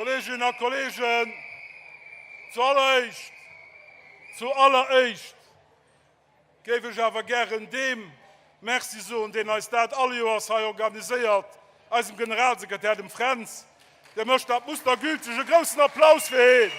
Kolleeginnen a Kolleegen, zu alleréischt, zu alleréischt géif ech awer gären deem Merci soen, deen eis dat all Joers hei organiséiert, eisem Generalsekretär, dem Fränz. Dee mécht dat mustergülteg. E groussen Applaus fir heen!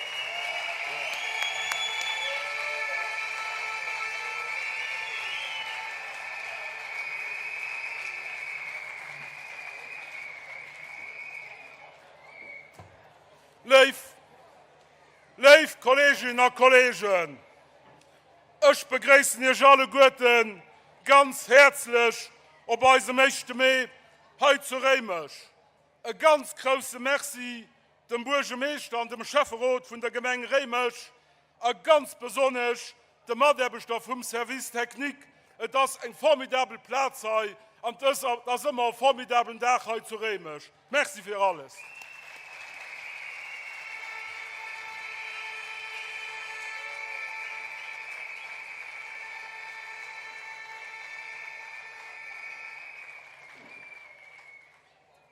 Léif, léif Kolleeginnen a Kolleegen, ech begréissen Iech alleguerte ganz häerzlech op eisem éischte Mee hei zu Réimech. E ganz grousse Merci dem Buergemeeschter an dem Schäfferot vun der Gemeng Réimech a ganz besonnesch de Mataarbechter vum Service technique. Et ass eng formidabel Plaz hei an et ass ëmmer e formidabelen Dag hei zu Réimech. Merci fir alles.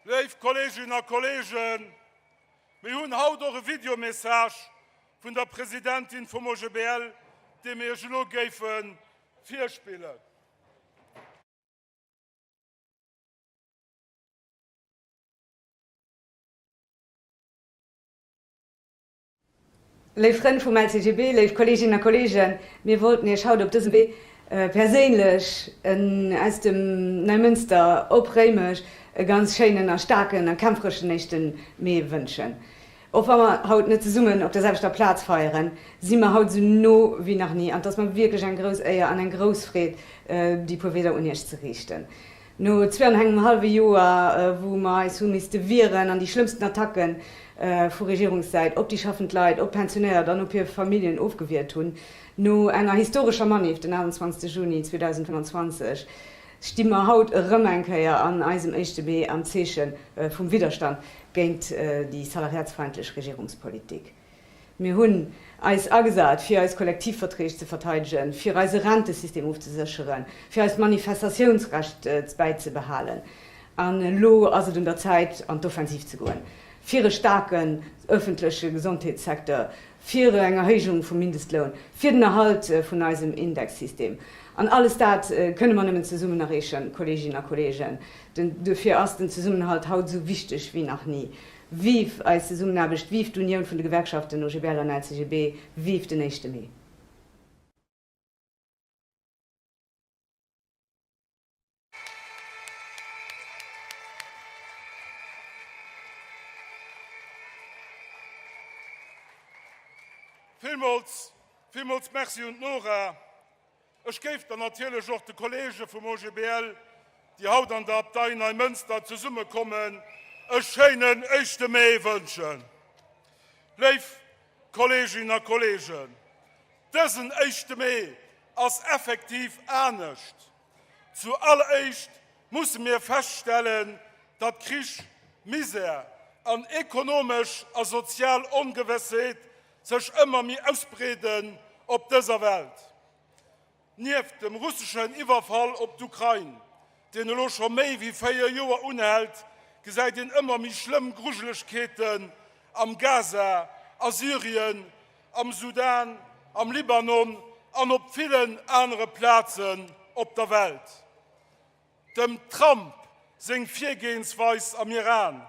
Léif Kolleeginnen a Kolleegen, mir hunn haut och e Videomessage vun der Presidentin vum OGBL, dee mir Iech elo géife virspillen. Léif Frënn vum LCGB, léif Kolleeginnen a Kolleegen, mir wollten Iech haut op dësem Wee perséinlech aus dem Neimënster op Réimech e ganz schéinen a staarken a kämpfereschen éischte Mee wënschen. Och wa mer haut net zesummen op der selwechter Plaz feieren, si mer haut esou no wéi nach ni an et ass mer wierklech eng grouss Éier an eng grouss Freed, déi puer Wieder un Iech ze riichten. No zwee an engem hallwe Joer, wou mer eis hu misste wieren an déi schlëmmsten Attacke vu Regierungssäit op déi schaffend Leit, op d'Pensionéiert an op hir Familljen ofgewiert hunn, no enger historescher Manif den 28 Juni 2025, sti mer haut erëm eng Kéier an eisem éischte Mee am Zeeche vum Widderstand géint déi salariatsfeindlech Regierungspolitik. Mir hunn eis agesat, fir eis Kollektivverträg ze verteidegen, fir eise Rentesystem ofzesécheren, fir eist Manifestatiounsrecht bäizebehalen. An elo ass et un der Zäit, an d'Offensiv ze goen, fir e staarken ëffentleche Gesondheetssecteur, fir eng Erhéijung vum Mindestloun, fir den Erhalt vun eisem Indexsystem. An alles dat kënne mer nëmmen zesummen erreechen, Kolleeginnen a Kolleegen. Duerfir ass den Zesummenhalt haut esou wichteg wéi nach ni. Vive eis Zesummenaarbecht, vive d'Unioun vun de Gewerkschaften OGBL an LCGB, vive den éischte Mee! Villmools, villmools Merci un d'Nora. Ech géif dann natierlech och de Kollege vum OGBL, déi haut an der Abtei Neimënster zesummekommen, e schéinen éischte Mee wënschen. Léif Kolleeginnen a Kolleegen, dësen éischte Mee ass effektiv anescht. Zu alleréischt musse mir feststellen, datt Krich, Misär an ekonomesch a sozial Ongewëssheet sech ëmmer méi ausbreeden op dëser Welt. Nieft dem russeschen Iwwerfall op d'Ukrain, deen elo scho méi wéi 4 Joer unhält, gesäit een ëmmer méi schlëmm Grujelegkeeten am Gaza, a Syrien, am Sudan, am Libanon an op villen anere Plazen op der Welt. Dem Trump seng Virgehensweis am Iran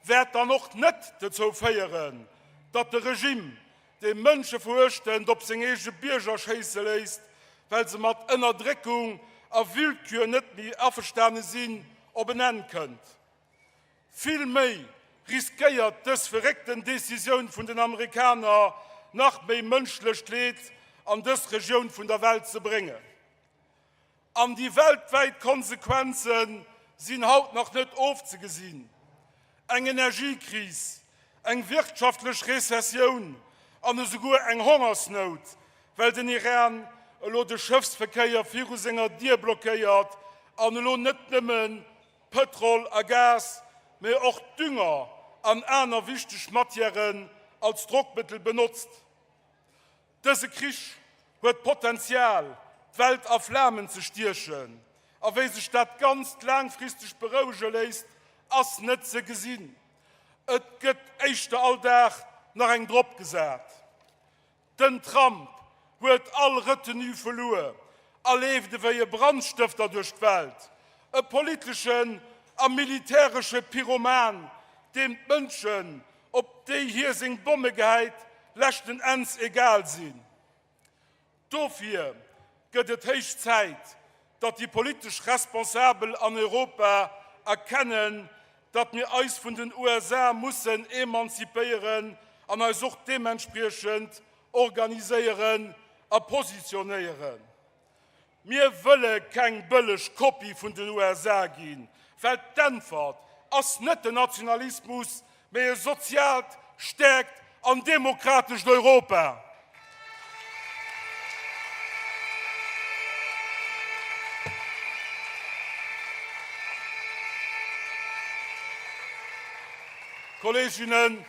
wäert dann och net dozou féieren, datt de Regime, dee mënscheveruechtend op seng eege Bierger schéisse léisst, well se mat Ënnerdréckung a Willkür net méi averstane sinn, op en Enn kënnt. Vill méi riskéiert dës verréckten Decisioun vun den Amerikaner nach méi mënschlecht Leed an dës Regioun vun der Welt ze bréngen. An déi weltwäit Konsequenze sinn haut nach net ofzegesinn, Eng Energiekris, eng wirtschaftlech Rezessioun an esouguer eng Hongersnout, well den Iran elo de Schëffsverkéier viru senger Dier blockéiert an elo net nëmme Pëtrol a Gas, mee och Dünger an aner wichteg Matièren als Drockmëttel benotzt. Dëse Krich huet d'Potenzial, d'Welt a Flamen ze stiechen. A wéi sech dat Ganzt laangfristeg berouege léisst, ass net ze gesinn. Et gëtt éischter all Dag nach eng drop gesat. Den Trump huet all Retenue verluer a leeft ewéi e Brandstëfter duerch d'Welt. E politeschen a militäresche Pyroman, deem d'Mënschen, op déi hie seng Bomme gehäit, leschten Enns egal sinn. Dofir gëtt et héich Zäit, datt déi politesch Responsabel an Europa erkennen, datt mir eis vun den USA mussen emanzipéieren an eis och deementspriechend organiséieren a positionéieren. Mir wëlle keng bëlleg Kopie vun den USA ginn, well d'Äntwert ass net den Nationalismus, mee e soziaalt, stäerkt an demokratescht Europa. Kolleeginnen,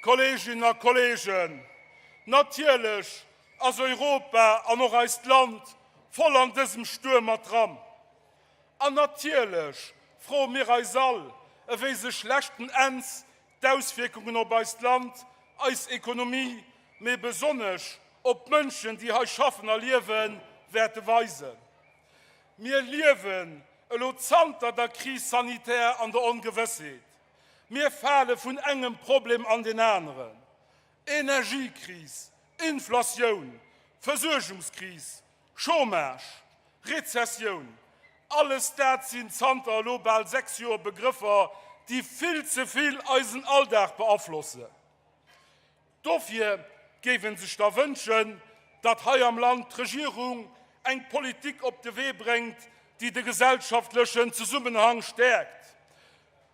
Kolleeginnen a Kolleegen, natierlech ass Europa an och eist Land voll an dësem Stuerm mat dran. An natierlech froe mir eis all, ewéi sech leschten Enns d'Auswierkungen op eist Land, eis Ekonomie, mee besonnesch op d'Mënschen, déi hei schaffen a liewen, wäerte weisen. Mir liewen elo zanter der Crise sanitaire an der Ongewëssheet. Mir fale vun engem Problem an deen aneren. Energiekris, Inflatioun, Versuergungskris, Chômage, Rezessioun, alles dat sinn zanter elo bal 6 Joer Begrëffer, déi vill ze vill eisen Alldag beaflossen. Dofir géif een sech da wënschen, datt hei am Land d'Regierung eng Politik op de Wee bréngt, déi de gesellschaftlechen Zesummenhang stäerkt,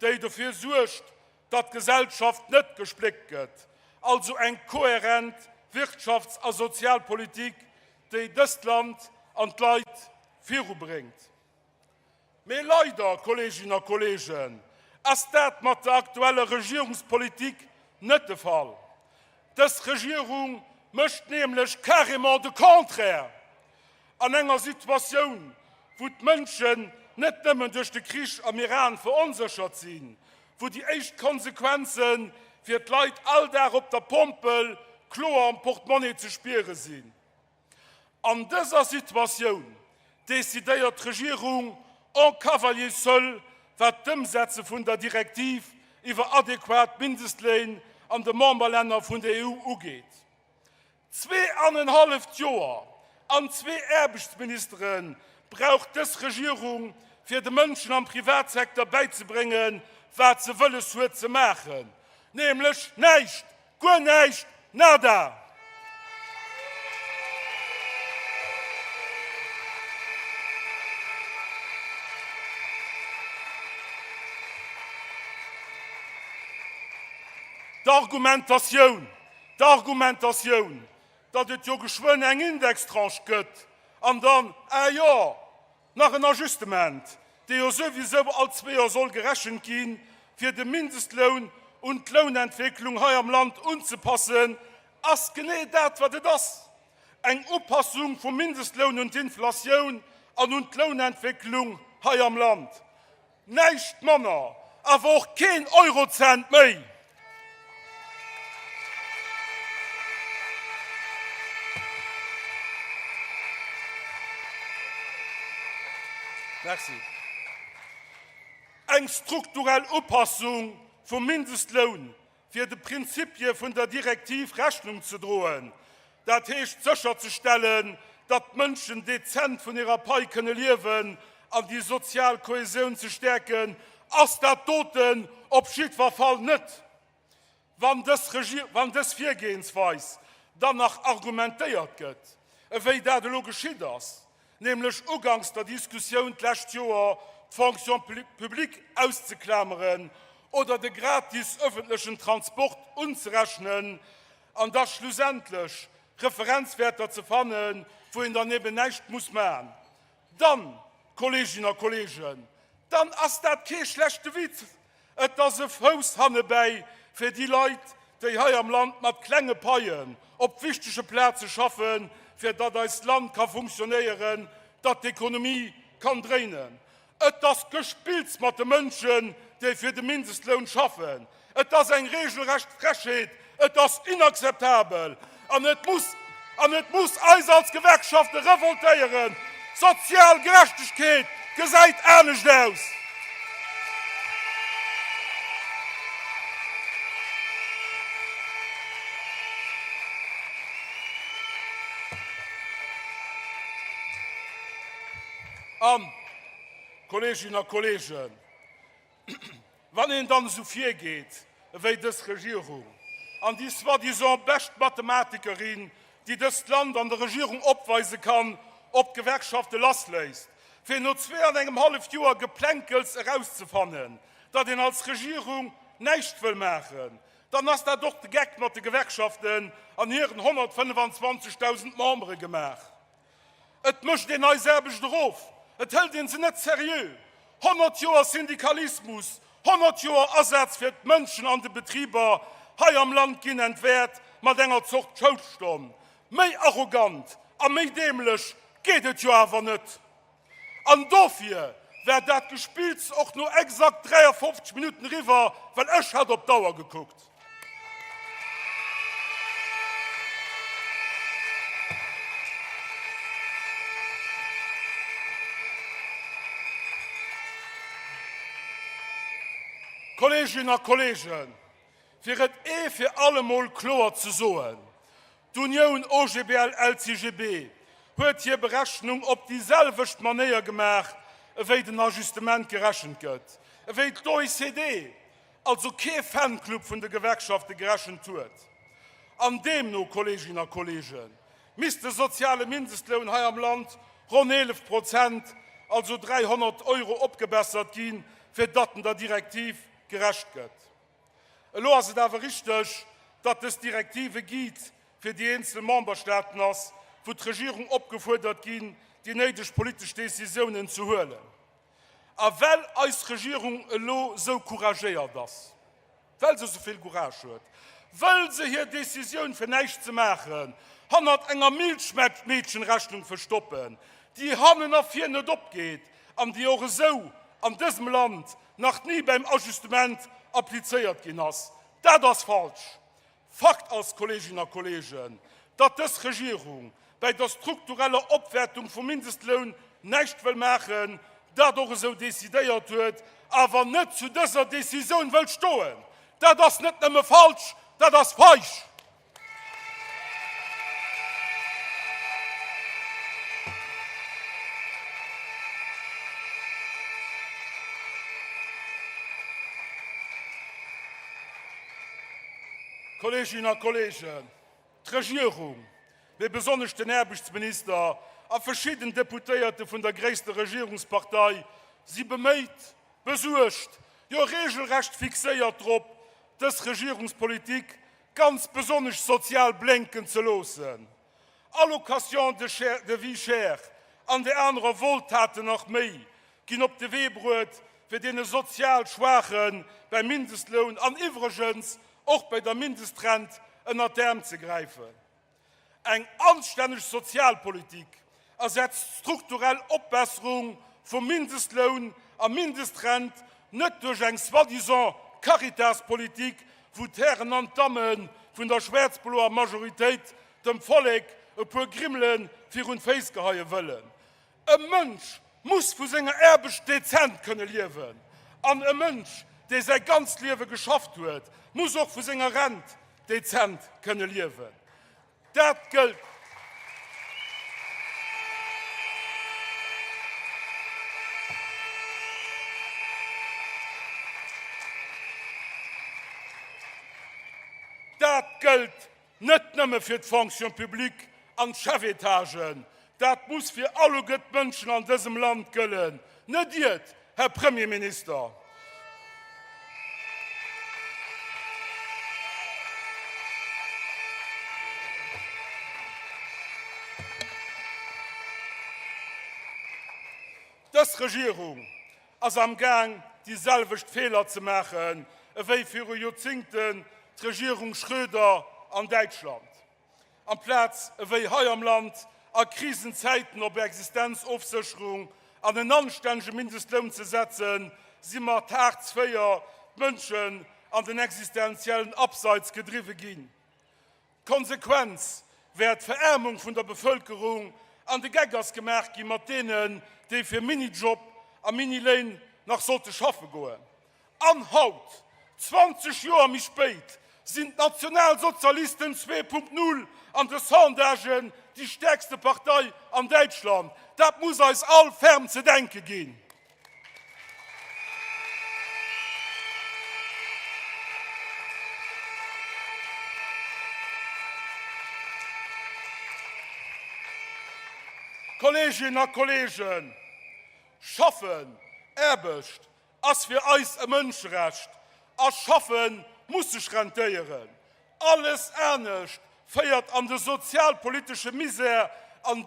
déi dofir suergt, datt d'Gesellschaft net gespléckt gëtt, also eng kohärent Wirtschafts a Sozialpolitik, déi dëst Land an d'Leit virubréngt. Mee leider, Kolleeginnen a Kolleegen, ass dat mat der aktueller Regierungspolitik net de Fall. Dës Regierung mécht nämlech carrément de Contraire! An enger Situatioun, wou d'Mënschen net nëmmen duerch de Krich am Iran veronséchert sinn, wou déi éischt Konsequenze fir d'Leit all Dag op der Pompel kloer am Portemonnaie ze spiere sinn. An dëser Situatioun decidéiert d'Regierung en cavalier seul, wat d'Ëmsetze vun der Direktiv iwwer adequat Mindestléin an de Memberlänner vun der EU ugeet. Zweeanenhalleft Joer an zwee Aarbechtsministere brauch dës Regierung, fir de Mënschen am Privatsecteur bäizebréngen, wat se wëlles huet ze maachen, nämlech näischt, guer näischt, nada! D'Argumentatioun, D'Argumentatioun, datt et jo geschwënn eng Indextranche gëtt an dann, ah jo, nach en Ajustement, dee jo souwisou all zwee Joer soll gerechent ginn, fir de Mindestloun un d'Lounentwécklung hei am Land unzepassen, ass genee dat, wat et ass, eng Upassung vum Mindestloun un d'Inflatioun an un d'Lounentwécklung hei am Land. Näischt manner, awer och keen Eurocent méi! Merci. Eng strukturell Upassung vum Mindestloun fir de Prinzipie vun der Direktiv Rechnung ze droen, dat heescht sécherzestellen, datt d'Mënschen dezent vun hirer Pai kënne liewen, an déi sozial Kohäsioun ze stäerken, ass dat doten op jiddwer Fall net. Wann dës Virgehensweis dann nach argumentéiert gëtt, ewéi dat elo geschitt ass, nämlech uganks der Diskussioun d'lescht Joer d'Fonction publique auszeklameren oder de gratis öffentlechen Transport unzerechnen an da schlussendlech Referenzwäerter ze fannen, wou een dann eben näischt muss maachen, dann, Kolleeginnen a Kolleegen, dann ass dat kee schlechte Witz, Et ass e Fouss hannebäi fir déi Leit, déi hei am Land mat klenge Paien op wichtege Plaze schaffen, fir datt eist Land ka funktionéieren, datt d'Ekonomie kann dréinen. Et ass Gespills mat de Mënschen, déi fir de Mindestloun schaffen. Et ass eng regelrecht Frechheet. Et ass inakzeptabel an et muss, an et muss eis als Gewerkschafte revoltéieren. Sozial Gerechtegkeet gesäit anescht aus. An, Kolleeginnen a Kolleegen, wann een dann esou virgeet ewéi dës Regierung an déi soi-disant bescht Mathematikerin, déi dëst Land an der Regierung opweise kann, op d'Gewerkschafte lassléisst, fir no zwee an engem hallef Joer Geplänkels erauszefannen, datt een als Regierung näischt wëll maachen, dann ass dat och de Geck mat de Gewerkschaften an hiren 125.000 Membere gemaach. Et mécht een eis Aarbecht erof, et hëlt een se net seriö. 100 Joer Syndikalismus, 100 Joer Asaz fir d'Mënschen an de Betriber hei am Land ginn entwäert mat enger Zort Schoulstonn. Méi arrogant a méi däämlech geet et jo awer net. An dofir war dat Gespills och no exakt 53 Minutten eriwwer, well ech hat op d'Auer gekuckt. Kolleeginnen a Kolleegen, fir et ee fir allemol kloer ze soen, D'Unioun OGBL-LCGB huet hir Berechnung op déi selwecht Manéier gemaach, ewéi den Ajustement gerechent gëtt, ewéi d'OECD, also kee Fanclub vun de Gewerkschafte, gerechent huet. An deemno, Kolleeginnen a Kolleegen, misst de soziale Mindestloun hei am Land ronn 11 Prozent, also 300 Euro, opgebessert ginn, fir datt en der Direktiv gerecht gëtt. Elo ass et awer richteg, datt dës Direktiv e Guide fir déi eenzel Memberstaaten ass, wou d'Regierung opgefuerdert ginn, déi néideg politesch Décisiounen ze huelen. A well eis Regierung elo esou couragéiert ass, well se esou vill Courage huet, wëll se hir Décisioun fir näischt ze maachen hannert enger Milchmädchenrechnung verstoppen, déi hannen a vir net opgeet an déi och esou an dësem Land nach ni beim Ajustement applizéiert ginn ass. Dat ass falsch. Fakt ass, Kolleeginnen a Kolleegen, datt dës Regierung bäi der struktureller Opwäertung vum Mindestloun näischt wëll maachen, dat och esou decidéiert huet, awer net zu dëser Decisioun wëllt stoen. Dat ass net nëmme falsch, dat ass feig! Kolleeginnen a Kolleegen, d'Regierung, mee besonnesch den Aarbechtsminister a verschidden Deputéierte vun der gréisste Regierungspartei si beméit, besuergt, jo regelrecht fixéiert drop, dës Regierungspolitik ganz besonnesch sozial blénken ze loossen. Allocations de vie chère an där anerer Wohltaten nach méi ginn op de Wee bruet, fir deene sozial Schwaache beim Mindestloun an iwwregens och bei der Mindestrent ënnert d'Äerm ze gräifen. Eng anstänneg Sozialpolitik ersetzt d'strukturell Opbesserung vum Mindestloun a Mindestrent net duerch eng soi-disant Caritaspolitik, wou d'Hären an d'Damme vun der schwäerz-bloer Majoritéit dem Vollek e puer Grimmele virun d'Féiss geheie wëllen. E Mënsch muss vu senger Aarbecht dezent kënne liewen. An e Mënsch, dee säi ganzt Liewe geschafft huet, muss och vu senger Rent dezent kënne liewen. Dat gëllt. Dat gëllt Net nëmme fir d'Fonction publique an d'Chefetagen, dat muss fir alleguer d'Mënschen an dësem Land gëllen, net iert, Här Premierminister. Dës Regierung ass am Gaang déi selwecht Feeler ze maachen ewéi viru Joerzingten d'Regierung Schröder an Däitschland. Amplaz ewéi hei am Land a Krisenzäiten op Existenzofsécherung. an en anstännege Mindestloun ze setzen, si mat Hartz IV d'Mënschen an den existenziellen Abseits gedriwwe ginn. D'Konsequenz wär d'Veraarmung vun der Bevëlkerung an de Geck ass gemaach gi mat deenen, déi fir Minijob a Miniléin nach sollte schaffe goen. An haut, 20 Joer méi spéit, sinn d'Nationalsozialisten 2.0 an de Sondagen déi stäerkste Partei an Däitschland. Dat muss eis all ferm ze denke ginn. Kolleeginnen a Kolleegen, Schaffen, Aarbecht ass fir eis e Mënscherecht a Schaffe muss sech rentéieren. Alles anescht féiert an de sozialpolitesche Misär an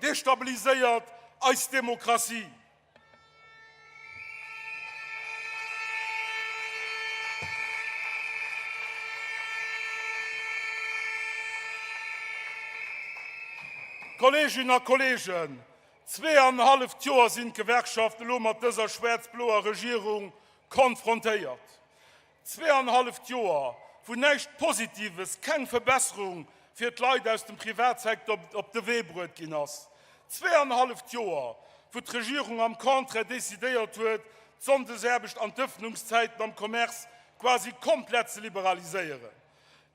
destabiliséiert eis Demokratie. Kolleeginnen a Kolleegen, zweeanenhalleft Joer sinn d'Gewerkschaften elo mat dëser schwäerz-bloer Regierung konfrontéiert. Zweeanenhalleft Joer, wou näischt Positives, keng Verbesserung fir d'Leit aus dem Privatsecteur op de Wee bruet ginn ass. Zweeanenhalleft Joer, wou d'Regierung am Contraire decidéiert huet, d'Sonndesaarbecht an d'Ëffnungszäiten am Commerce quasi komplett ze liberaliséieren.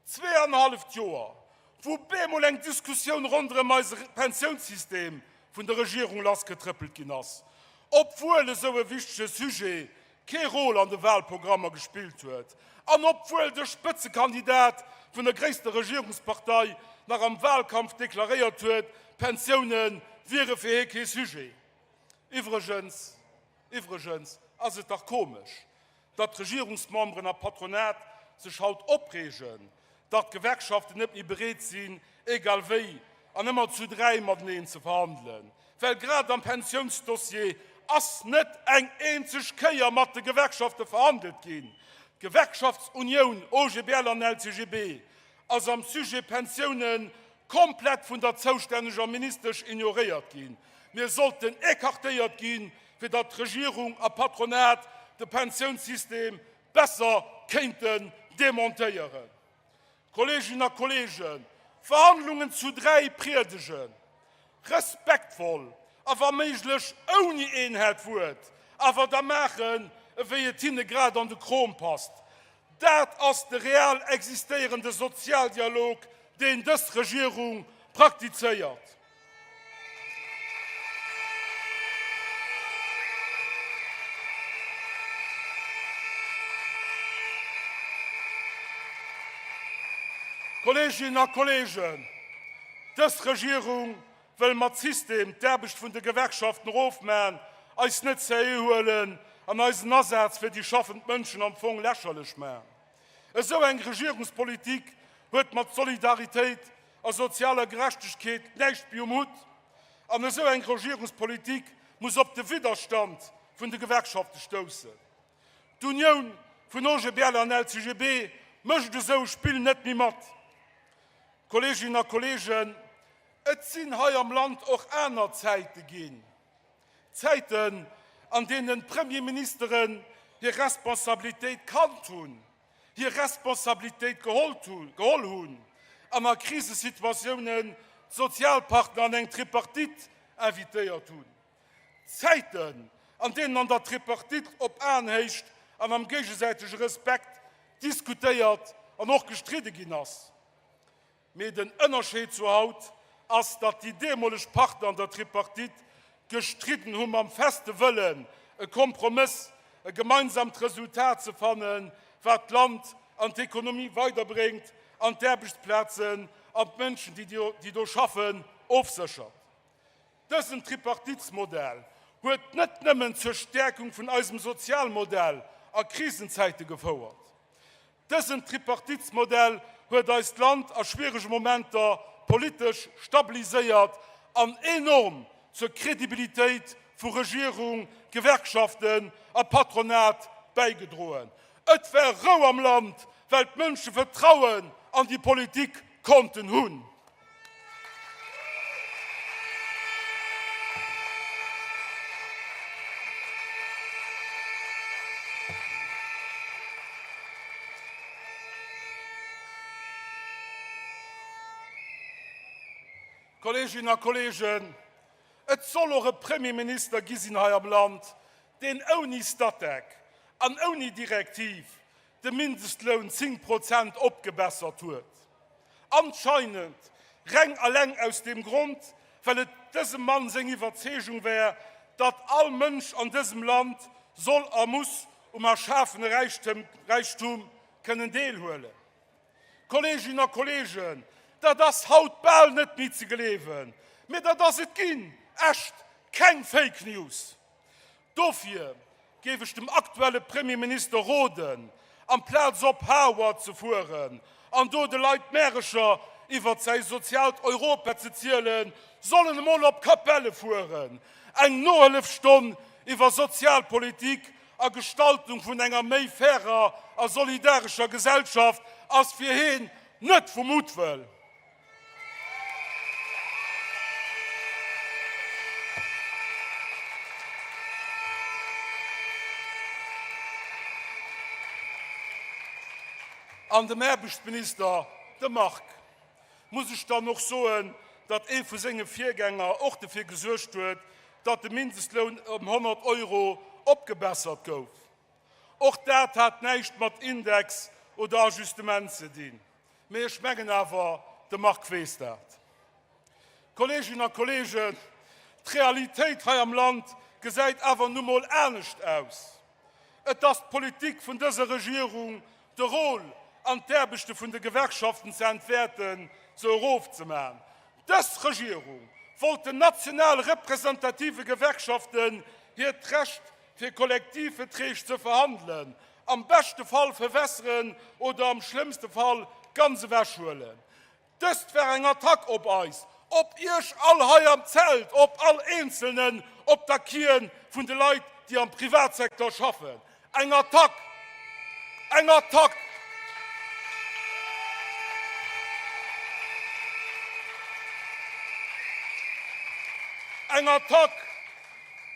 Zweeanenhalleft Joer, wou bemol eng Diskussioun ronderëm eise Pensiounssystem vun der Regierung lassgetrëppelt ginn ass, obwuel esou e wichtege Sujet kee Rôle an de Wahlprogrammer gespillt huet an obwuel de Spëtzekandidat vun der gréisster Regierungspartei nach am Wahlkampf deklaréiert huet, d'Pensioune wiere fir hie kee Sujet. Iwwregens, iwwregens ass et dach komesch, datt Regierungsmemberen a Patronat sech haut opreegen, datt d'Gewerkschaften net méi bereet sinn, egal wéi an ëmmer zu 3 mateneen ze verhandelen, well grad am Pensiounsdossier ass net eng eenzeg Kéier mat de Gewerkschafte verhandelt ginn. D'Gewerkschaftsunioun OGBL an LCGB ass am Sujet Pensioune komplett vun der zoustänneger Ministesch ignoréiert ginn. Mir sollten écartéiert ginn, fir datt Regierung a Patronat de Pensiounssystem besser kéinten demontéieren. Kolleeginnen a Kolleegen, Verhandlungen zu 3 priedegen, respektvoll a wa méiglech ouni een haart Wuert, awer da maachen, ewéi et hinne grad an de Krom passt. Dat ass de real existéierende Sozialdialog, deen dës Regierung praktizéiert. Kolleeginnen a Kolleegen, dës Regierung wëll mat System d'Aarbecht vun de Gewerkschaften erofmaen, eis net seriö huelen an eisen Asaz fir déi schaffend Mënschen am Fong lächerlech maachen. Esou eng Regierungspolitik huet mat Solidaritéit a sozialer Gerechtegkeet näischt méi um Hutt. An esou eng Regierungspolitik muss op de Widderstand vun de Gewerkschafte stoussen. D'Unioun vun OGBL an LCGB mécht esou e Spill net méi mat. Kolleeginnen a Kolleegen, et sinn hei am Land och aner Zäite ginn. Zäiten, an deenen d'Premierministeren hir Responsabilitéit kannt hunn, hir Responsabilitéit geholl hunn an a Krisesituatiounen d'Sozialpartner an eng Tripartite invitéiert hunn. Zäiten, an deenen an der Tripartite op Aenhéicht an am géigesäitege Respekt diskutéiert an och gestridde ginn ass. Mee den Ënnerscheed zu haut ass, datt déi deemoleg Partner an der Tripartite gestridden hu mam feste Wëllen, e Kompromëss, e gemeinsamt Resultat ze fannen, wat d'Land an d'Ekonomie weiderbréngt an d'Aarbechtsplazen an d'Mënschen, déi do schaffen, ofséchert. Dësen Tripartitsmodell huet net nëmmen zur Stäerkung vun eisem Sozialmodell a Krisenzäite gefouert. Dësen Tripartitsmodell huet eist Land a schwierege Momenter politesch stabiliséiert an enorm zur Kredibilitéit vu Regierung, Gewerkschaften a Patronat bäigedroen. Et war Rou am Land, well d'Mënsche Vertrauen an déi Politik konnten hunn. Kolleeginnen a Kolleegen, et soll och e Premierminister gi sinn hei am Land, deen ouni Statec an ouni Direktiv de Mindestloun 10 Prozent opgebessert huet. Anscheinend reng eleng aus deem Grond, well et dësem Mann seng Iwwerzeegung wär, datt all Mënsch an dësem Land soll a muss um erschafene Räichtum kënnen deelhuelen. Kolleeginnen a Kolleegen, dat ass haut bal net méi ze gleewen, mee dat ass et ginn, echt, keng Fake News. Dofir géif ech dem aktuelle Premierminister roden, amplaz op Harvard ze fueren an do de Leit Märecher iwwert säi soziaalt Europa ze zielen, soll en emol op Capelle fueren, eng Nohëllefstonn iwwer Sozialpolitik a Gestaltung vun enger méi fairer a solidarescher Gesellschaft ass fir heen net vu Muttwëll. An dem Aarbechtsminister, dem Marc, muss ech dann och soen, datt ee vu senge Virgänger och dofir gesuergt huet, datt de Mindestloun ëm 100 Euro opgebessert gouf. Och dat hat näischt mat Index oder Ajustement ze dinn. Mee ech mengen awer, de Marc weess dat. Kolleeginnen a Kolleegen, d'Realitéit hei am Land gesäit awer nu mol anescht aus. Et ass d'Politik vun dëser Regierung, de Rôle an d'Aarbechte vun de Gewerkschaften ze entwäerten, se erofzemaen. Dës Regierung wollt den national representative Gewerkschaften hiert Recht fir Kollektivvetreeg ze verhandelen, am beschte Fall verwässeren oder am schlëmmste Fall ganz ewechhuelen. Dëst war eng Attack op eis, op Iech all hei am Zelt, op all Eenzelnen, op d'Acquisen vun de Leit, déi am Privatsecteur schaffen. Eng Attack! Eng Attack! Eng Attack,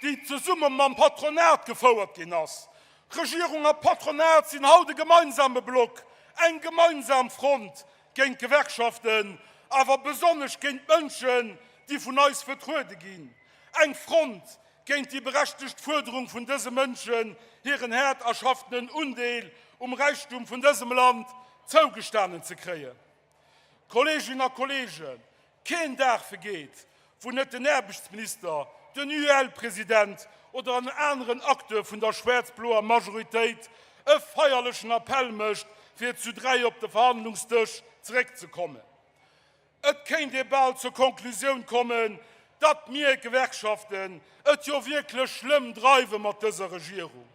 déi zesumme mam Patronat gefouert ginn ass. Regierung a Patronat sinn haut e gemeinsame Block, eng gemeinsam Front géint d'Gewerkschaften, awer besonnesch géint d'Mënschen, déi vun eis vertruede ginn. Eng Front géint déi berechtegt Fuerderung vun dëse Mënschen, hiren haart erschaffenen Undeel um Räichtum vun dësem Land zougestanen ze kréien. Kolleeginnen a Kolleegen, keen Dag vergeet, wou net den Aarbechtsminister, den UEL-President oder en aneren Acteur vun der schwäerz-bloer Majoritéit e feierlechen Appell mécht, fir zu 3 op de Verhandlungsdësch zeréckzekommen. Et kéint ee bal zur Konklusioun kommen, datt mir Gewerkschaften et jo wierklech schlëmm dreiwe mat dëser Regierung.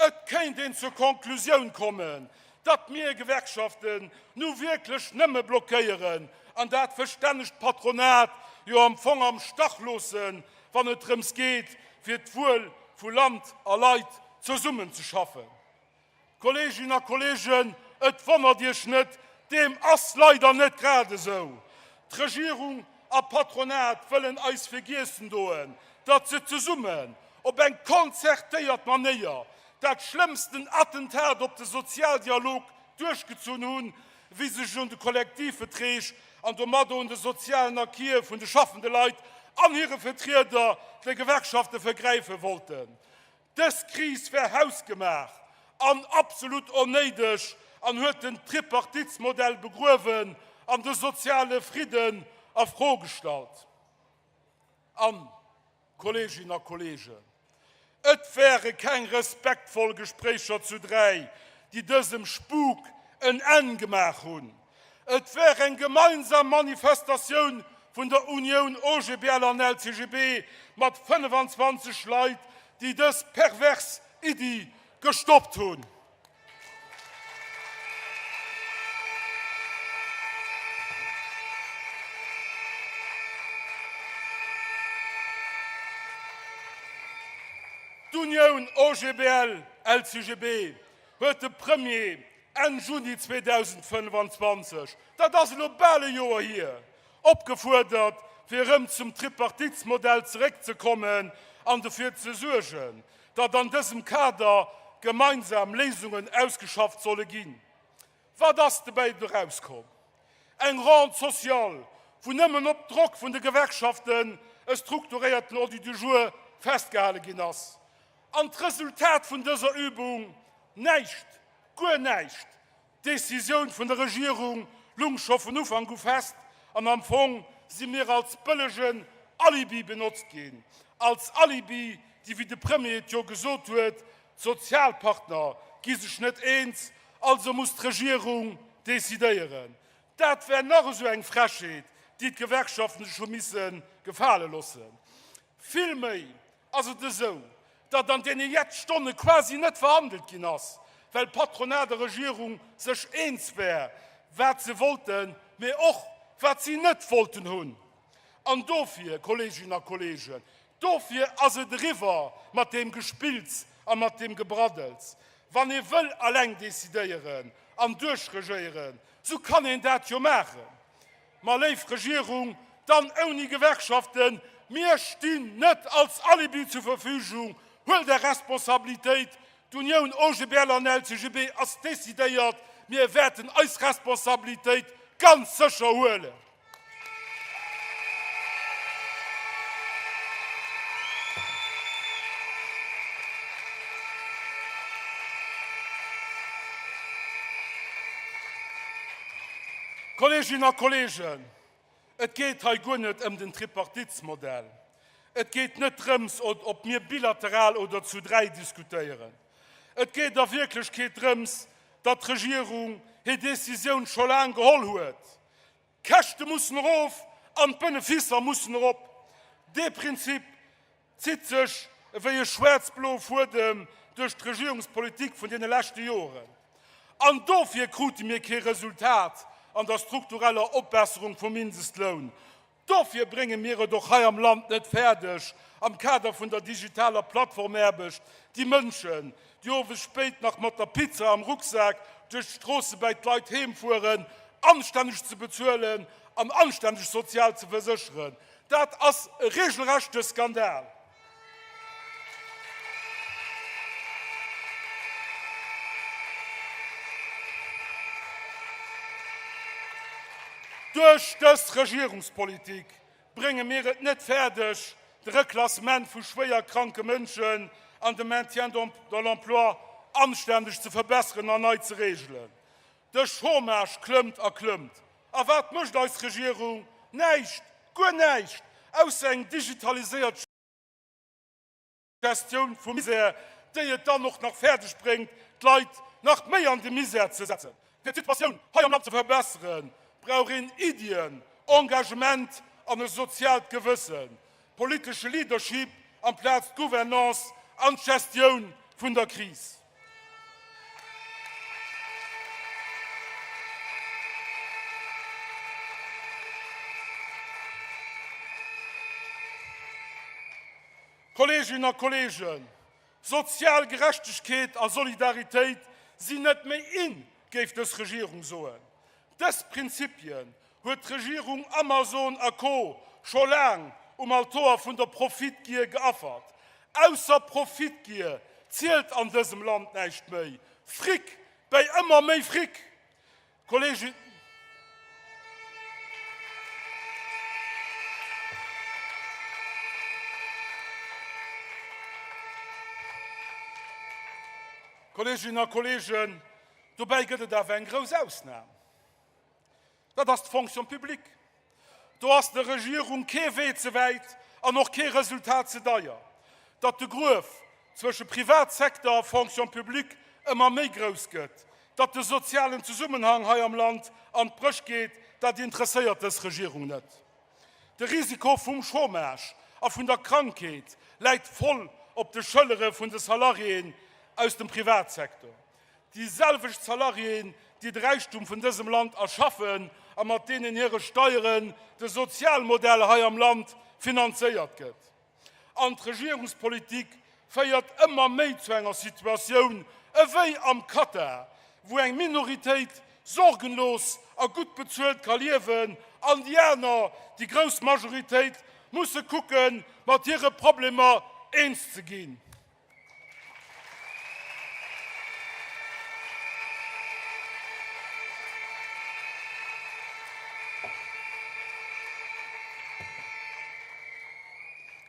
Et kéint een zur Konklusioun kommen, datt mir Gewerkschaften nu wierklech nëmme blockéieren an dat verstännegt Patronat jo am Fong am Stach loossen, wann et drëms geet, fir d'Wuel vu Land a Leit zesummenzeschaffen. Kolleeginnen a Kolleegen, et wonnert Iech net, deem ass leider net grad esou. D'Regierung a Patronat wëllen eis vergiessen doen, datt se zesummen op eng konzertéiert Manéier dat schlëmmsten Attentat op de Sozialdialog duerchgezunn hunn, wéi se sech un de Kollektivverträg an domadder un de sozialen Acquise vun de schaffende Leit an hire Vertrieder, de Gewerkschaften, vergräife wollten. Dës Kris war hausgemaach an absolut onnéideg an huet den Tripartitsmodell begruewen an de soziale Fridden a Fro gestallt. An, Kolleeginnen a Kolleegen, et wäre keng respektvoll Gespréicher zu 3, déi dësem Spuk en Enn gemaach hunn. Et wär eng gemeinsam Manifestatioun vun der Unioun OGBL an LCGB mat 25 Leit, déi dës pervers Iddi gestoppt hunn. D'Unioun OGBL, LCGB huet de Premier Enn Juni 2025, dat ass elo bal e Joer hier, opgefuerdert, fir erëm zum Tripartitsmodell zeréckzekommen an dofir ze suergen, datt an dësem Kader gemeinsam Léisungen ausgeschafft solle ginn. Wat ass dobäi erauskomm? Eng Rente sociale. Wou nëmmen op Drock vun de Gewerkschaften e strukturéierten Ordre du jour festgehale ginn ass. An d'Resultat vun dëser Übung? Näischt, guer näischt! D'Decisioun vun der Regierung lung scho vun Ufank u fest an am Fong si mir als bëllegen Alibi benotzt ginn. Als Alibi, déi, wéi de Premier et jo gesot huet, d'Sozialpartner gi sech net eens, also muss d'Regierung decidéieren. Dat wär nach esou eng Frechheet, déi d'Gewerkschaften sech hu misse gefale loossen. Villméi ass et esou, datt an deene jett Stonne quasi net verhandelt ginn ass, well Patronat a Regierung sech eens wär, wat se wollten, mee och wat si net wollten hunn. An dofir, Kolleeginnen a Kolleegen, dofir ass et eriwwer mat deem Gespills a mat deem Gebraddels. Wann ee wëll alleng decidéieren an duerchregéieren, sou kann een dat jo maachen. Ma léif Regierung, dann ouni Gewerkschaften, mir stinn net als Alibi zur Verfügung. Huelt Är Responsabilitéit, d'Unioun OGBL an LCGB ass decidéiert, mir wäerten eis Responsabilitéit ganz sécher huelen. Kolleeginnen a Kolleegen, et geet hei guer net ëm den Tripartitsmodell. Et geet net drëms, ob mir bilateral oder zu dräi diskutéieren. Et geet a Wierklechkeet drëms, datt d'Regierung hir Décisioun scho laang geholl huet. D'Käschte mussen erof an d'Benefisser mussen erop. Dee Prinzip zitt sech ewéi e schwaarz-bloe Fuedem duerch d'Regierungspolitik vun deene leschte Joren. An dofir krute mir kee Resultat an der struktureller Opbesserung vum Mindestloun. Dofir brénge mir et och hei am Land net fäerdeg, am Kader vun der digitaler Plattformaarbecht déi Mënschen, déi owes spéit nach mat der Pizza am Rucksak duerch d'Stroosse bäi d'Leit heem fueren, anstänneg ze bezuelen an anstänneg sozial ze versécheren. Dat ass e regelrechte Skandal! Duerch dës Regierungspolitik brénge mir et net fäerdeg, de Reklassement vu schwéier kranke Mënschen an de Maintien dans l'emploi anständeg ze verbesseren an nei ze regelen. De Chômage klëmmt a klëmmt. A wat mécht eis Regierung? Näischt, guer näischt, ausser eng digitaliséiert Gestioun vum Misär, déi et dann och nach fäerdeg bréngt, d'Leit nach méi an de Misär ze setzen. Fir d'Situatioun hei am Land ze verbesseren, brauch een Iddien, Engagement an e soziaalt Gewëssen, politesche Leadership amplaz d'Gouvernance an d'Gestioun vun der Kris. Kolleeginnen a Kolleegen, sozial Gerechtegkeet a Solidaritéit sinn net méi in, géif dës Regierung soen. Dës Prinzipien huet d'Regierung Amazon a Co. Scho laang um Altoer vun der Profitgier geaffert. Ausser Profitgier zielt an dësem Land näischt méi. Fric bäi ëmmer méi Fric! Kolleegin. Kolleeginnen a Kolleegen, dobäi gëtt et awer eng grouss Ausnam. Dat ass d'Fonction publique. Do ass der Regierung kee Wee ze wäit an och kee Resultat ze deier. Datt de Gruef zwësche Privatsecteur a Fonction publique ëmmer méi grouss gëtt, datt de sozialen Zesummenhang hei am Land an d'Bréch geet, dat interesséiert dës Regierung net. De Risiko vum Chômage a vun der Krankheet läit voll op de Schëllere vun de Salariéen aus dem Privatsecteur. Déi selwecht Salariéen, déi de Räichtum vun dësem Land erschaffen a mat deenen hire Steieren de Sozialmodell hei am Land finanzéiert gëtt. An d'Regierungspolitik féiert ëmmer méi zu enger Situatioun ewéi am Katar, wou eng Minoritéit sorgenlos a gutt bezuelt ka liewen an déi aner, déi grouss Majoritéit, musse kucken, mat hire Problemer eens ze ginn.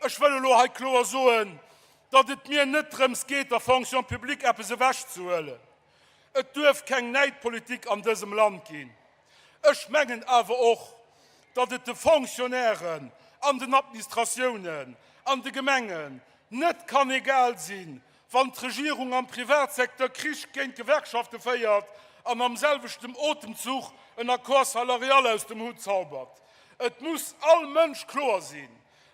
Ech wëll elo hei kloer soen, datt et mir net drëms geet, der Fonction publique eppes ewechzehuelen. Et duerf keng Näidpolitik an dësem Land ginn. Ech mengen awer och, datt et de Fonctionnairen an den Administratiounen an de Gemengen net kann egal sinn, wann d'Regierung am Privatsecteur Krich géint d'Gewerkschafte féiert an am selwechten Otemzuch en Accord salarial aus dem Hutt zaubert. Et muss all Mënsch kloer sinn,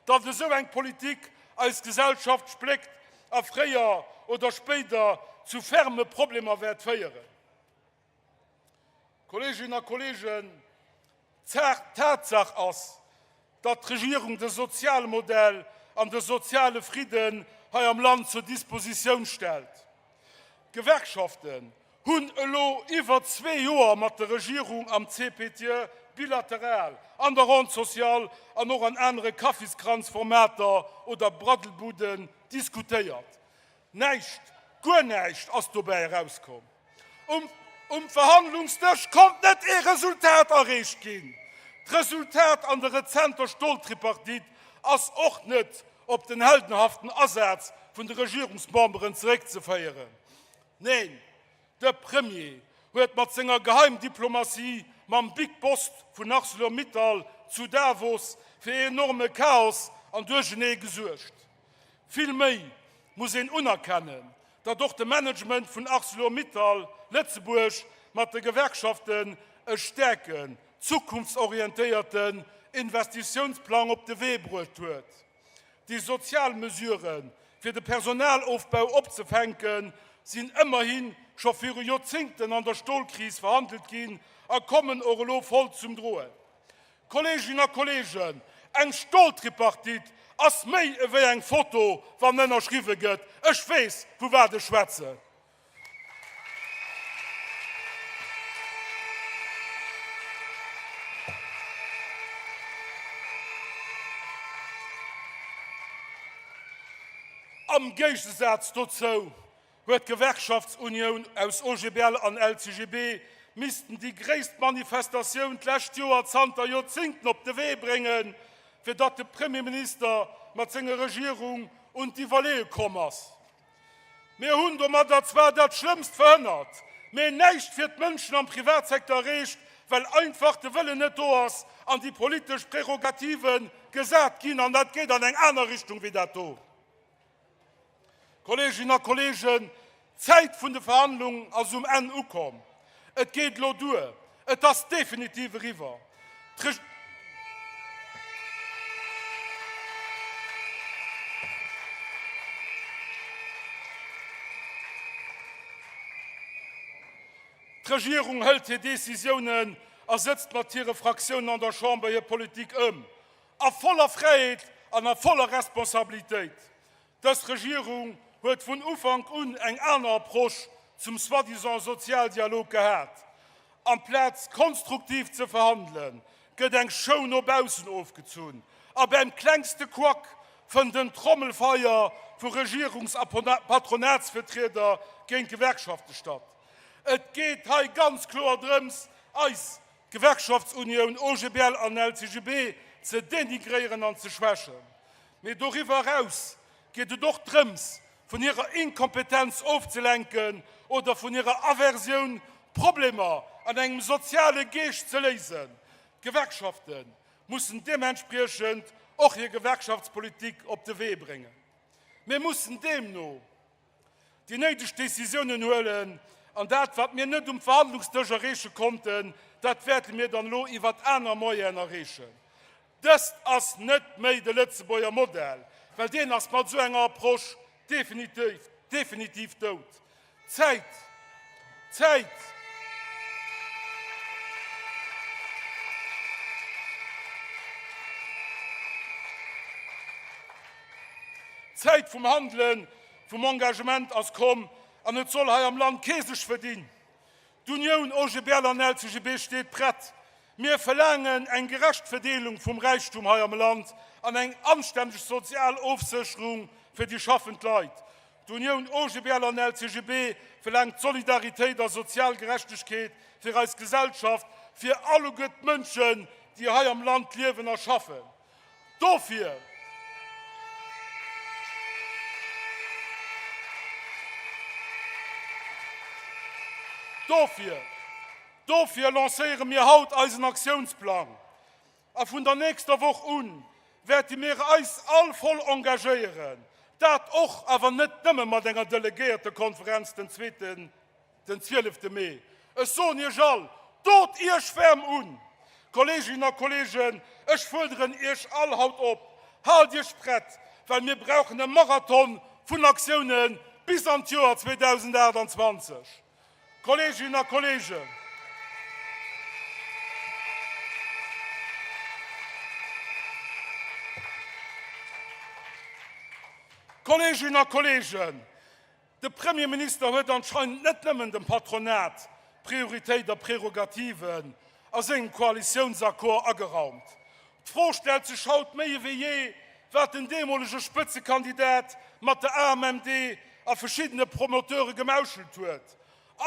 datt esou eng Politik eis Gesellschaft spléckt a fréier oder spéider zu ferme Problemer wäert féieren. Kolleeginnen a Kolleegen, d'Tatsaach ass, datt d'Regierung de Sozialmodell an de soziale Fridden hei am Land zur Dispositioun stellt. D'Gewerkschaften hunn elo iwwer zwee Joer mat der Regierung am CPTE bilateral, an der Ronde sociale an och an anere Kaffiskranzformater oder Braddelbuden diskutéiert. Näischt, guer näischt ass dobäi erauskomm. Um Verhandlungsdësch konnt net ee Resultat erreecht ginn. D'Resultat an der rezenter Stoltripartite ass och net op den heldenhaften Asaz vun de Regierungsmemberen zeréckzeféieren. Neen, de Premier huet mat senger Geheimdiplomatie mam Big Boss vun Arcelor-Mittal zu Davos fir enorme Chaos an Duerchenee gesuergt. Vill méi muss een unerkennen, datt och de Management vun Arcelor-Mittal Lëtzebuerg mat de Gewerkschaften e staarken, zukunftsorientéierten Investitiounsplang op de Wee bruecht huet. Déi sozial Mesuren, fir de Personalofbau opzefänken, sinn ëmmerhi scho viru Joerzéngten an der Stolkris verhandelt ginn a kommen och elo voll zum Droen. Kolleeginnen a Kolleegen, eng Stoltripartite ass méi ewéi eng Foto, wann ënnerschriwwe gëtt. Ech weess, vu wat ech schwätzen. Am Géigesaz dozou huet d'Gewerkschaftsunioun aus OGBL an LCGB missten déi gréisst Manifestatioun d'lescht Joer zanter Joerzéngten op de Wee bréngen, fir datt de Premierminister mat senger Regierung un d'Iwwerleeë komm ass. Mir hunn domadder zwar dat Schlëmmst verhënnert, mee näischt fir d'Mënschen am Privatsecteur erreecht, well einfach de Wëllen net do ass an déi politesch Prerogative gesat ginn. An dat geet an eng aner Richtung wéi dat do. Kolleeginnen a Kolleegen, d'Zäit vun de Verhandlungen ass um Enn ukomm. Et geet elo duer. Et ass definitiv eriwwer. D'Regierung hëlt hir Décisiounen a sëtzt mat hire Fraktiounen an der Chamber hir Politik ëm, a voller Fräiheet an a voller Responsabilitéit. Dës Regierung huet vun Ufank un eng aner Approche zum soi-disant Sozialdialog gehat. Amplaz konstruktiv ze verhandelen, gëtt eng Show no baussen ofgezunn a beim klengste Couac fënnt en Trommelfeier vu Regierungs a Patronatsvertrieder géint d'Gewerkschafte statt. Et geet hei ganz kloer drëms, eis, d'Gewerkschaftsunioun OGBL an LCGB, ze denigréieren an ze schwächen. Mee doriwwer eraus geet et och drëms, vun hirer Inkompetenz ofzelenken oder vun hirer Aversioun, Problemer an engem soziale Geescht ze léisen. D'Gewerkschafte mussen deementspriechend och hir Gewerkschaftspolitik op de Wee bréngen. Mir mussen deemno déi néideg Décisiounen huelen an dat, wat mir net um Verhandlungsdësch erreeche konnten, dat wäerte mir dann elo iwwert aner Moyenen erreechen. Dëst ass net méi de Lëtzebuerger Modell, well deen ass mat esou enger Approche definitiv, definitiv dout. D'Zäit, d'Zäit! D'Zäit vum Handelen, vum Engagement ass komm an et soll hei am Land kee sech verdinn. D'Unioun OGBL an LCGB steet prett. Mir verlaangen eng gerecht Verdeelung vum Räichtum hei am Land an eng anstänneg sozial Ofsécherung fir déi schaffend Leit. D'Unioun OGBL an LCGB verlaangt Solidaritéit a sozial Gerechtegkeet fir eis Gesellschaft, fir alleguer d'Mënschen, déi hei am Land liewen a schaffen. Dofir. Dofir, dofir lancéiere mir haut eisen Aktiounsplang. A vun der nächster Woch u wäerte mir eis all voll engagéieren, dat och, awer net nëmme mat enger Delegéiertekonferenz den zweeten, den zwielefte Mee. Ech soen Iech all, Dot Iech ferm un! Kolleeginnen a Kolleegen, ech fuerderen Iech all haut op, Haalt Iech prett, well mir brauchen e Marathon vun Aktioune bis an d'Joer 2028. Kolleeginnen a Kolleegen, Kolleeginnen a Kolleegen, de Premierminister huet anscheinend net nëmmen dem Patronat Prioritéit a Prerogativen a sengem Koalitiounsaccord ageraumt. D'Fro stellt sech haut méi ewéi jee, wat den deemolege Spëtzekandidat mat der AMMD a verschiddene Promoteure gemauschelt huet.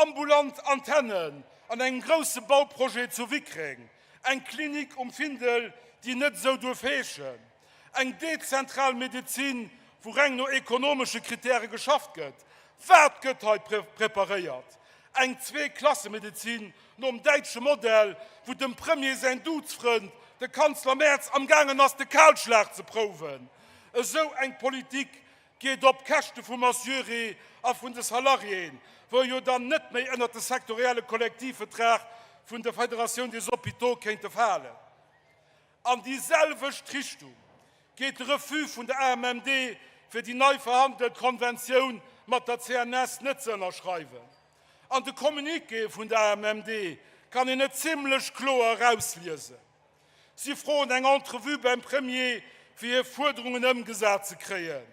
Ambulant Antennen an engem grousse Bauprojet zu Wickreng, eng Klinik um Findel, déi net esou duerf heeschen, eng dezentral Medezin, wou reng no ekonomesche Kritäre geschafft gëtt. Wat gëtt hei preparéiert? Eng Zweeklassemedezin nom däitsche Modell, wou dem Premier säin Duzfrënd, de Kanzler Merz, amgaangen ass de Kahlschlag ze prouwen. Esou eng Politik geet op Käschte vum Assuré a vun de Salariéen, wou jo dann net méi ënnert de sektorielle Kollektivvetrag vun der Fédération des Hôpitaux kéinte falen. An déi selwecht Richtung geet de Refus vun der AMMD, fir déi nei verhandelt Konventioun mat der CNS net ze ënnerschreiwen. An de Communiqué vun der AMMD kann een et zimlech kloer erausliesen. Si froen eng Entrevue beim Premier, fir hir Fuerderungen ëmgesat ze kréien.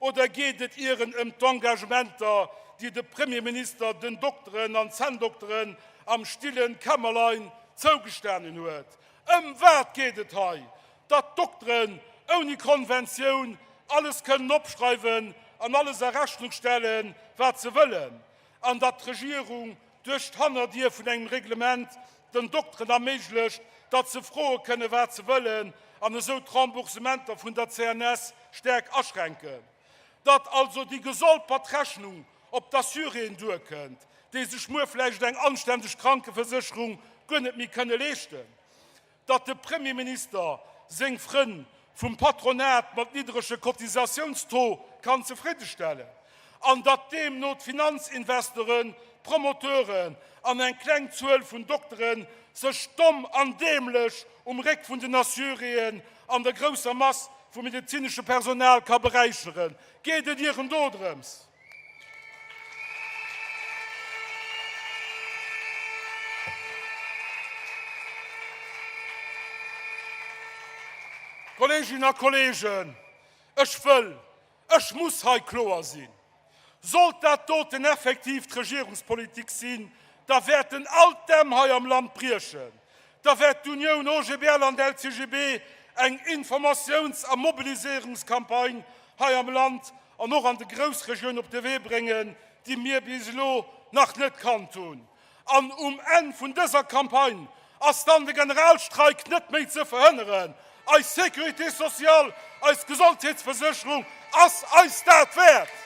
Oder geet et ieren ëm d'Engagementer, déi de Premierminister den Dokteren an Zänndokteren am stillen Kämmerlein zougestanen huet? Ëm wat geet et hei? Datt d'Dokteren ouni Konventioun alles kënnen opschreiwen an alles a Rechnung stellen, wat se wëllen, an datt d'Regierung duerch d'Hannerdier vun engem Reglement den Dokteren erméiglecht, datt se froe kënnen, wat se wëllen, an esou d'Remboursementer vun der CNS staark aschränken. Datt also déi gesolpert Rechnung op d'Assuréen duerkënnt, déi sech muer vläicht eng anständeg Krankeversécherung guer net méi kënne leeschten, datt de Premierminister seng Frënn vum Patronat mat nidderege Cotisatiounstaux kann zefriddestellen an datt deemno d'Finanzinvestoren, d'Promoteuren an eng kleng Zuel vun Doktere sech domm an däämlech um Réck vun den Assuréen an der grousser Mass vum medezinesche Personal ka beräicheren. Geet et Ieren dodrëms? Kolleeginnen a Kolleegen, ech wëll, ech muss hei kloer sinn, Sollt dat doten effektiv d'Regierungspolitik sinn, da wäerten all d'Dämm hei am Land briechen. Da wäert d'Unioun OGBL an d'LCGB eng Informatiouns a Mobiliséierungscampagne hei am Land an och an de Groussregioun op de Wee bréngen, déi mir bis elo nach net kannt hunn. An um Enn vun dëser Campagne ass dann de Generalstreik net méi ze verhënneren. Eis Sécurité sociale, eis Gesondheetsversécherung ass eis dat wäert!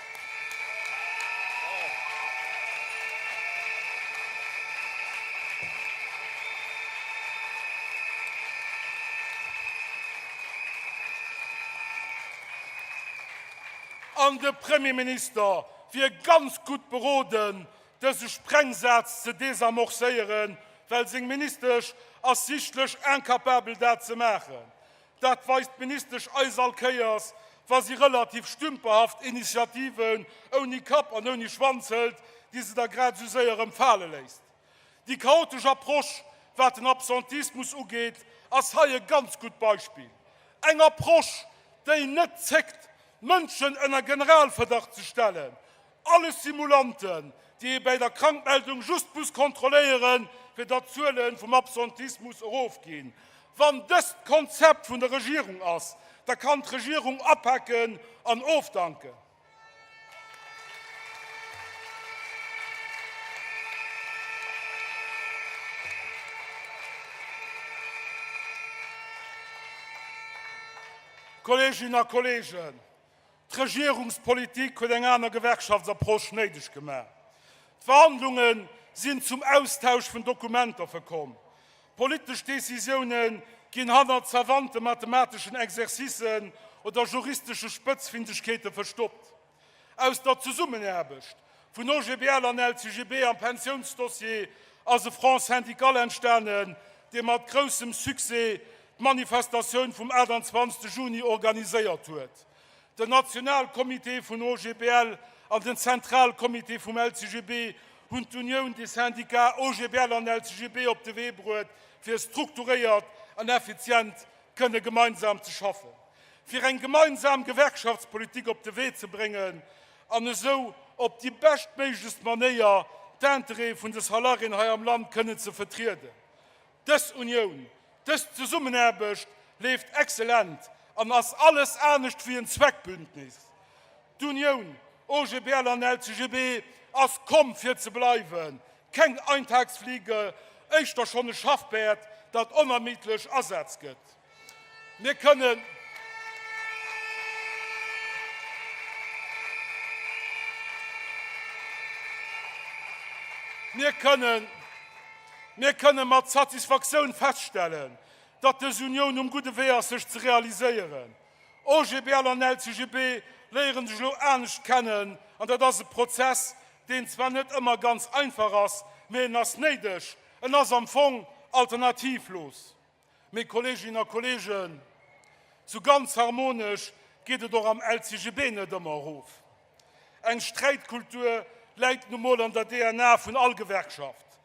An de Premierminister wier ganz gutt beroden, dëse Sprengsaz ze desamorcéieren, well seng Ministesch ass sichtlech incapabel dat ze maachen. Dat weist d'Ministesch eis all Kéiers, wa si relativ stümperhaft Initiativen ouni Kapp an ouni Schwanz hëlt, déi se da grad esou séier erëm fale léisst. Déi chaotesch Approche, wat den Absentismus ugeet, ass hei e ganz gutt Beispill. Eng Approche, déi net zéckt, Mënschen ënner Generalverdacht ze stellen, Alles Simulanten, déi ee bäi der Krankmeldung just muss kontrolléieren, fir datt d'Zuele vum Absentismus erofginn. Wann dëst d'Konzept vun der Regierung ass, da kann d'Regierung apaken an ofdanken. Kolleeginnen a Kolleegen, D'Regierungspolitik huet eng aner Gewerkschaftsapproche néideg gemaach. D'Verhandlunge sinn zum Austausch vun Dokumenter verkomm. Politesch Decisioune ginn hannert savante mathemateschen Exercicen oder juristesche Spëtzfindegkeete verstoppt. Aus der Zesummenaarbecht vun OGBL an LCGB am Pensiounsdossier ass e Front syndical entstanen, dee mat groussem Succès d'Manifestatioun vum 28 Juni organiséiert huet. Den Nationalcomité vun OGBL an den Zentralcomité vum LCGB hunn d'Unioun des Syndicats OGBL an LCGB op de Wee bruet, fir strukturéiert an effizient kënne gemeinsam ze schaffen, fir eng gemeinsam Gewerkschaftspolitik op de Wee ze bréngen an esou op déi beschtméiglechst Manéier d'Intérêtë vun de Salariéen hei am Land kënnen ze vertrieden. Dës Unioun, dës Zesummenaarbecht leeft excellent an ass alles anescht wéi en Zweckbündnis. D'Unioun OGBL an LCGB ass komm fir ze bleiwen, keng Eintagsfliege, éischter schonn e Schaffpäerd, dat onermiddlech Asaz gëtt. Mir kënnen. Mir kënnen, mir kënnen mat Satisfaktioun feststellen, datt dës Unioun um gudde Wee ass, sech ze realiséieren. OGBL an LCGB léiere sech elo anescht kennen, an dat ass e Prozess, deen zwar net ëmmer ganz einfach ass, mee en ass néideg, en ass am Fong alternativlos. Mee Kolleeginnen a Kolleegen, sou ganz harmonesch geet et och am LCGB net ëmmer erof. Eng Sträitkultur läit nu mol an der DNA vun all Gewerkschaft.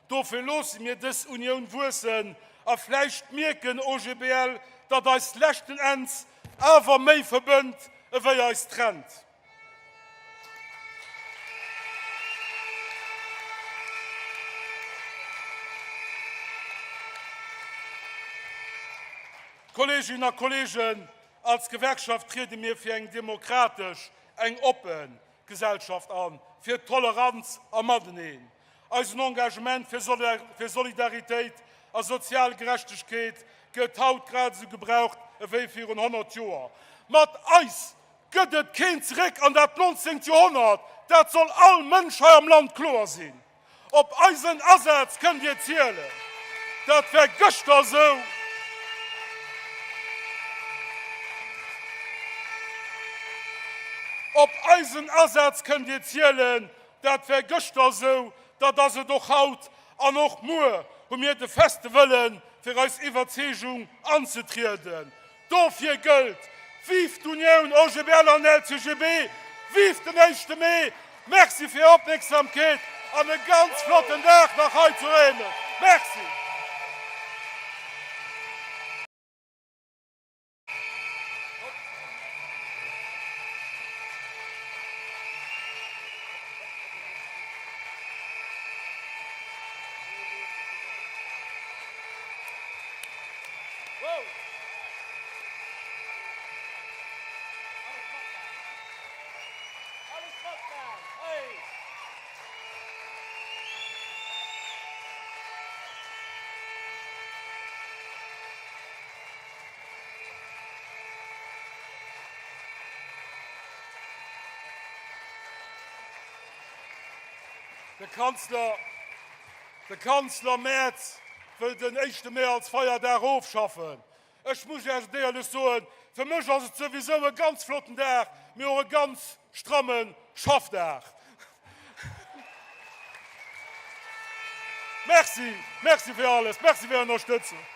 Dofir loosse mir dës Unioun wuessen a vläicht mierken OGBL, datt eis leschten Enns awer méi verbënnt ewéi eis trennt. Kolleeginnen a Kolleegen, als Gewerkschaft triede mir fir eng demokratesch, eng oppe Gesellschaft an, fir Toleranz a Mateneen. Eisen Engagement fir Solidaritéit a sozial Gerechtegkeet gëtt haut grad esou gebraucht ewéi virun 100 Joer. Mat eis Gëtt et keen Zeréck an dat 19. Joerhonnert, dat soll all Mënsch hei am Land kloer sinn. Op eisen Asaz kënnt Dir zielen. Dat war gëschter esou. Op eisen Asaz kënnt Dir zielen. Dat war gëschter esou, dat ass et och haut an och muer hu mir de feste Wëllen, fir eis Iwwerzeegung anzetrieden. Dofir gëllt, Vive d'Unioun OGBL an LCGB, vive den éischte Mee! Merci fir Är Opmierksamkeet an e ganz flotten Dag nach hei zu Réimech. Merci. De Kanzler, de Kanzler Merz wëll den éischte Mee als Feierdag ofschaffen. Ech muss Iech et éierlech soen, fir mech ass et souwisou e ganz flotten Dag, mee och e ganz stramme Schaffdag. Merci, merci fir alles, merci fir Är Ënnerstëtzung.